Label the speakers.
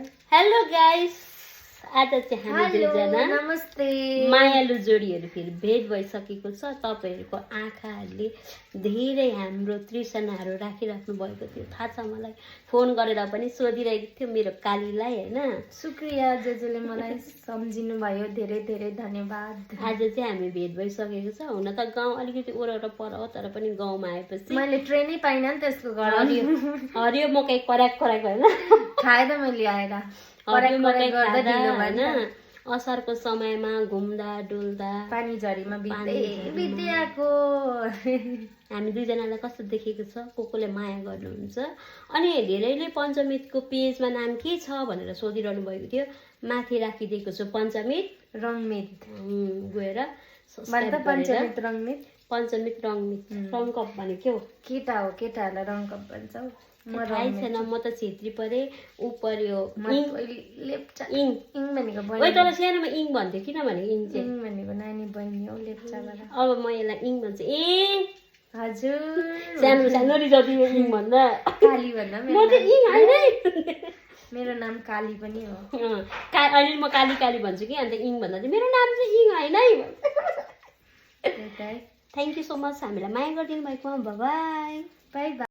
Speaker 1: Hello guys, आज चाहिँ हामी दुईजना
Speaker 2: नमस्ते
Speaker 1: मायालु जोडीहरू फेरि भेट भइसकेको छ। तपाईहरुको आँखाहरूले धेरै हाम्रो तृष्णाहरू राखिराख्नु भएको थियो, थाहा छ मलाई। फोन गरेर पनि सोधिरहेको थियो मेरो कालीलाई, हैन?
Speaker 2: शुक्रिया जसले मलाई सम्झिनु भयो, धेरै धेरै धन्यवाद।
Speaker 1: आज चाहिँ हामी भेट भइसकेको छ। हुन त गाउँ अलिकति ओरर पर हो, तर पनि गाउँमा आएपछि
Speaker 2: मैले ट्रेनै पाइन नि त्यसको घर
Speaker 1: हरियो मकै कराक कराक, हैन?
Speaker 2: खाए त मैले आएर
Speaker 1: हरियो मकै गर्दा हैन? असारको समयमा घुम्दा डुल्दा
Speaker 2: पानी झरीमा बित्दै आएको
Speaker 1: हामी दुईजनालाई कस्तो देखेको छ, कोले माया गर्नुहुन्छ। अनि धेरैले पञ्चमितको पेजमा नाम के छ भनेर सोधिरहनु भएको थियो। माथि राखिदिएको छु पञ्चमित
Speaker 2: रङमित
Speaker 1: गएर
Speaker 2: पञ्चमित रङमित
Speaker 1: पञ्चमित रङमित रङकप भने के हो?
Speaker 2: केटा हो, केटाहरूलाई रङकप भन्छ।
Speaker 1: थाहै छैन, म त छेत्री परे ऊ पर्यो
Speaker 2: लेप्चा
Speaker 1: इङ
Speaker 2: भनेको
Speaker 1: ओइ तर सानोमा इङ भन्थ्यो, किनभने इङ चाहिँ
Speaker 2: इङ भनेको नानी बहिनी हो लेप्चाबाट।
Speaker 1: अब म यसलाई इङ भन्छु। ए
Speaker 2: हजुर
Speaker 1: सानो सानो रिजर्टी इङ भन्दा
Speaker 2: काली भन्दा
Speaker 1: म त इङ हैन,
Speaker 2: मेरो नाम काली पनि हो।
Speaker 1: अहिले म काली काली भन्छु कि, अन्त इङ भन्दा चाहिँ मेरो नाम चाहिँ इङ हैन है। थ्याङ्क यू सो मच हामीलाई माया गरिदिनु भएकोमा। By by.
Speaker 2: By by.